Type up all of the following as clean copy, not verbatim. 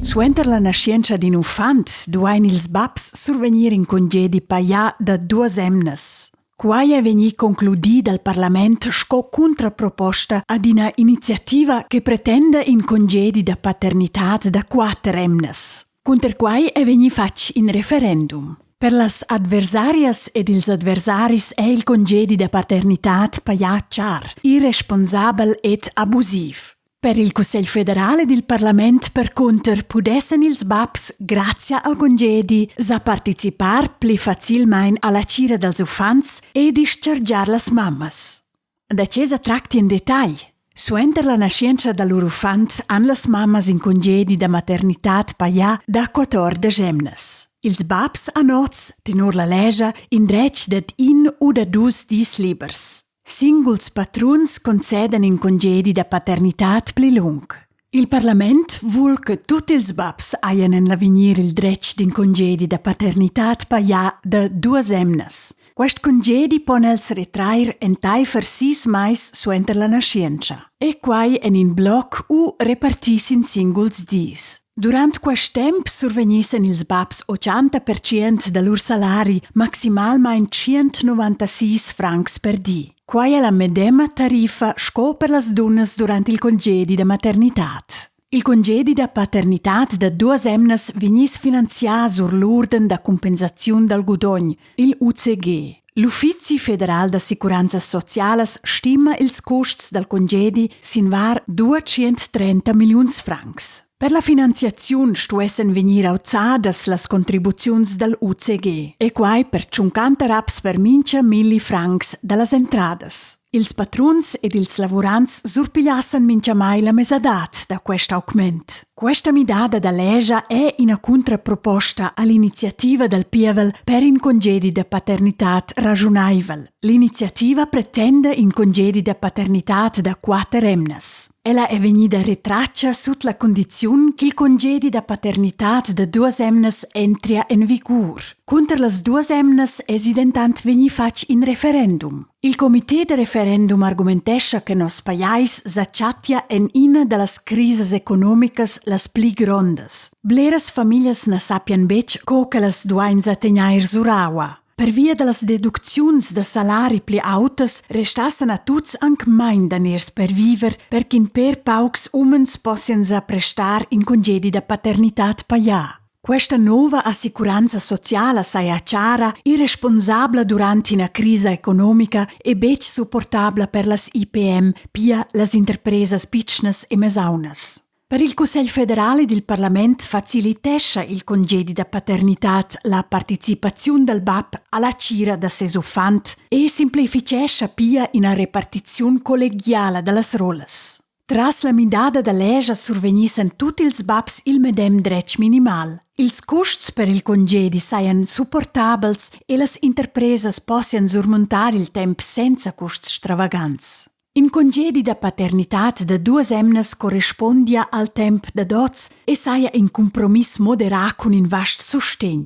Suenter la naschientscha d'in uffant duain ils babs survegnir in congedi pajà da duas emnas. Quai è vegnì concludì dal parlament sco cuntraproposta ad ina iniziativa che pretenda in congedi da paternitad da quatter emnas. Cunter quai è vegnì fatg in referendum. Per las adversarias ed ils adversaris è il congedi da paternitad pajà char, irresponsabel ed abusiv. Per il Cussegl federal ed il parlament percunter pudessan ils babs, grazia al congedi, sa participar pli facilmain a la tgira dals uffants e dischargiar las mammas. Da tge sa tracti en detagl? Suenter la naschientscha da lur uffant han las mammas in congedi da maternitad pajà da 14 emnas. Ils babs han oz, tenor la lescha, in dretg dad in u da dus dis libers. Singuls patruns concedan in congedi da paternitad pli lung. Il parlament vul che tut ils babs hajan en l'avegnir il dretg d'in congedi da paternitad pajà da duas emnas. Quest congedi pon els retrair entaifer sis mais suenter la naschientscha, e quai en in bloc u repartì sin singuls dis. Durant quest temp survegnissen ils babs 80% da lur salari, maximalmain 196 francs per di. Quai è la medema tariffa sco per las dunnas durant il congedi da maternitad. Il congedi da paternitad da duas emnas vegniss finanzià sur l'urden da cumpensaziun dal gudogn, il UCG. L'Uffizi federal d'assicuranzas socialas stima ils custs dal congedi sin var 230 milliuns francs. Per la finanziaziun stuessen vegnir auzadas las contribuziuns dal UCG e quai per tschuncanta raps per mincha milli francs da las entradas. Ils patruns ed ils lavurants surpigliassan mintgamai la mesadad da quest augment. Questa midada da lescha è ina cuntraproposta all'iniziativa dal pievel per in congedi da paternitad raschunaivel. L'iniziativa pretenda in congedi da paternitad da quatter emnas. Ella è vegnida retratga sut la cundiziun ch'il congedi da paternitad da duas emnas entria en vigur. Cunter las duas emnas èsi dentant vegnì fatg in referendum. Il comité da referendum argumentescha che noss pajais sa chattia en ina da las crisas economicas las pli grondas. Bleras famiglias na sappian betg co ch'ellas duain sa tegnair suraua. Pervia da las deducziuns da salari pli autas restassan a tuts anc main daners per viver, per ch'in pèr paucs umens possian sa prestar in congedi da paternitad pajà. Questa nova assicuranza sociala saja chara, irresponsabla durant ina crisa economica e betg supportabla per las IPM, pia las interpresas pitschnas e mesaunas. Per il Cussegl federal ed il parlament facilitescha il congedi da paternitad la participaziun dal bab a la tgira da ses uffant e simplifichescha pia ina repartiziun colleghiala da las rollas. Tras la midada da lescha survegnissan tut ils babs il medem dretg minimal. Ils custs per il congedi sajan supportabels e las interpresas possian surmuntar il temp senza custs stravagants. In congedi da paternitad da duas emnas correspondia al temp dad oz e saja in cumpromiss moderà cun in vast sustegn.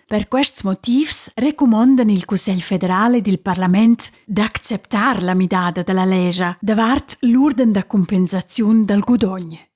Per quests motivs recumondan il Cussegl federal ed il parlament d'acceptar la midada da la lescha davart l'urden da cumpensaziun dal gudogn.